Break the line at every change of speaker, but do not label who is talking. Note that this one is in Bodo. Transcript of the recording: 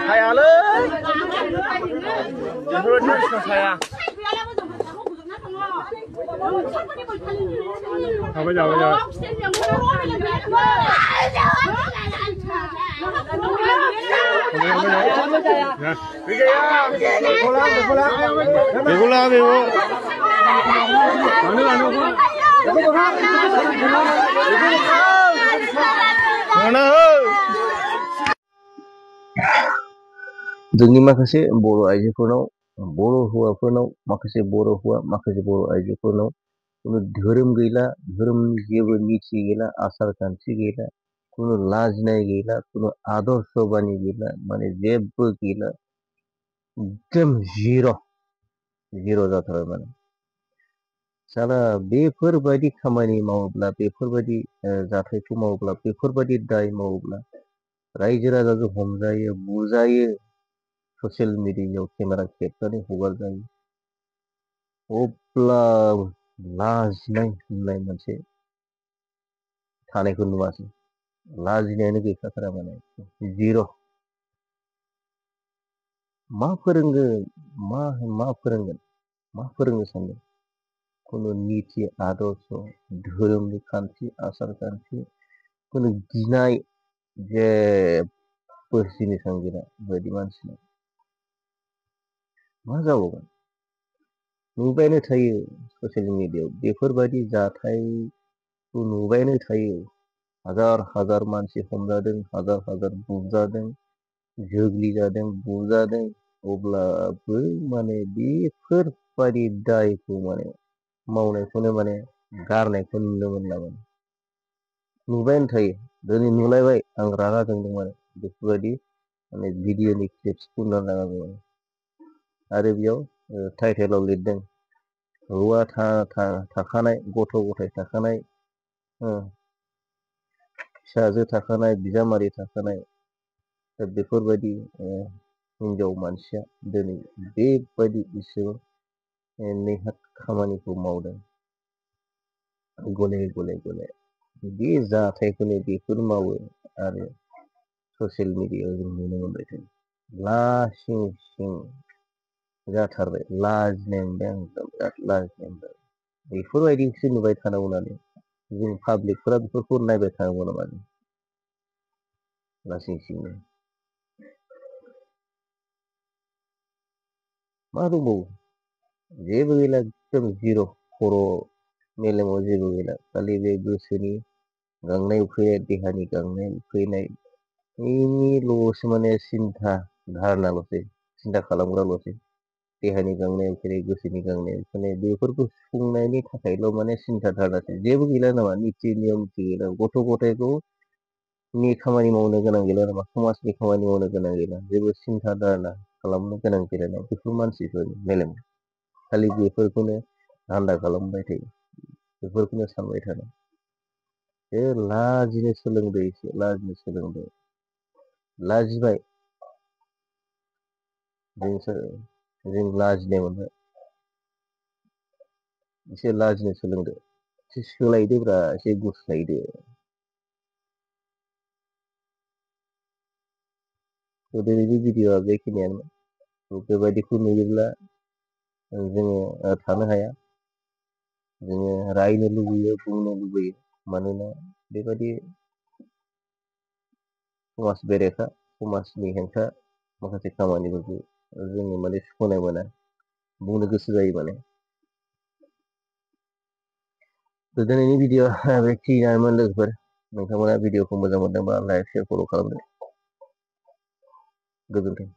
Sayaleh. Jangan terus saya. Apa jawab jawab? Pulang, ibu. जोंनि माखासे बर' आइजोफोरनाव बर' हौवाफोरनाव माखासे बर' हौवा माखासे बर' आइजोफोरनाव कुनु धोरोम गैला धोरोमनि जेबो नीति गैला आसार खान्थि गैला कुनु लाजिनाय गैला कुनु आदर्श बानी गैला माने जेबो गैला एकदम जिर' जाथारबाय माने साला बेफोरबायदि खामानि मावोब्ला बेफोरबायदि जाथायखौ मावोब्ला बेफोरबायदि दाय मावोब्ला रायजो राजाजों हमजायो बुजायो ससियेल मिडियायाव केमेरा खेबनानै हगारजायो अब्ला लाजिनाय होननाय मोनसे थानायखौ नुवासै लाजिनायानो गैखाथारा माने जिर' मा फोरोंगोन मा फोरोंगोन मा फोरोंनो सानदों कुनु नीति आदर्श धोरोमनि खान्थि आसार खान्थि कुनु गिनाय जेबो जिनिसानो गैला बेबायदि मानसिनाव मा जाबावगोन नुबायानो थायो ससियेल मिडियायाव बेफोरबायदि जाथायखौ नुबायानो थायो हाजार हाजार मानसि हमजादों हाजार बुजादों जोग्लि जादों बुजादों अब्लाबो माने बेफोरबायदि दायखौ माने मावनायखौनो माने गारनायखौ नुनो मोनला माने नुबायानो थायो दिनै नुलायबाय आं रागा जोंदों माने बेफोरबायदि माने भिडिअनि क्लिप्सखौ नुनानै रागा जोंदों आरो बेयाव टाइटेलाव लिरदों हौवा थाखानाय गथ' गथाय थाखानाय फिसाजो थाखानाय बिजामादै थाखानाय दा बेफोरबायदि हिनजाव मानसिया दिनै बेबायदि इसेबां नेहाथ खामानिखौ मावदों गले गले बे जाथायखौनो बेफोर मावो आरो ससियेल मिडियायाव जों नुनो मोनबाय थायो लासिं सिं जाथारबाय लाजिनाय मोनबाय आं बिराद लाजिनाय मोनबाय बेफोरबायदिसो नुबाय थानांगौ होननानै जों पाब्लिकफोरा बेफोरखौ नायबाय थानांगौ नामा लासिं सिंनो मा दंबावो जेबो गैला एकदम जिर' खर' मेलेमाव जेबो गैला खालि बे गोसोनि गांनाय उखैनाय देहानि गांनाय उखैनाय बेनिल'सो माने सिन्था धारनाल'सै सिन्था खालामग्राल'सै देहानि गांनाय उखैनाय गोसोनि गांनाय उखैनाय बेफोरखौ सुफुंनायनि थाखायल' माने सिन्था धारनासै जेबो गैला नामा निति नियम गैला गथ' गथायखौ नि खामानि मावनो गोनां गैला नामा समाजनि खामानि मावनो गोनां गैला जेबो सिन्था धारना खालामनो गोनां गैला नामा बेफोर मानसिफोरनि मेलेम खालि बेफोरखौनो धान्दा खालामबाय थायो बेफोरखौनो सानबाय थादों लाजिनो सोलोंदो एसे लाजिनो सोलोंदो लाजिबाय जों लाजिनाय मोनबाय एसे लाजिनो सोलोंदो एसे सोलायदोब्रा एसे गुस्लायदो दिनैनि भिडिअ'आ बेखिनियानो बेबायदिखौ नुयोब्ला जोङो थानो हाया जोङो रायनो लुबैयो बुंनो लुबैयो मानोना बेबायदि समाज बेरेखा समाजनि हेंथा माखासे खामानिफोरखौ जोङो माने सुखुनाय मोना बुंनो गोसो जायो माने दिनैनि भिडिअ बेखिनियानोमोन लोगोफोर नोंथांमोना भिडिअखौ मोजां मोनदोंबा लाइक शेयार फल' खालामदो गोजोन्थों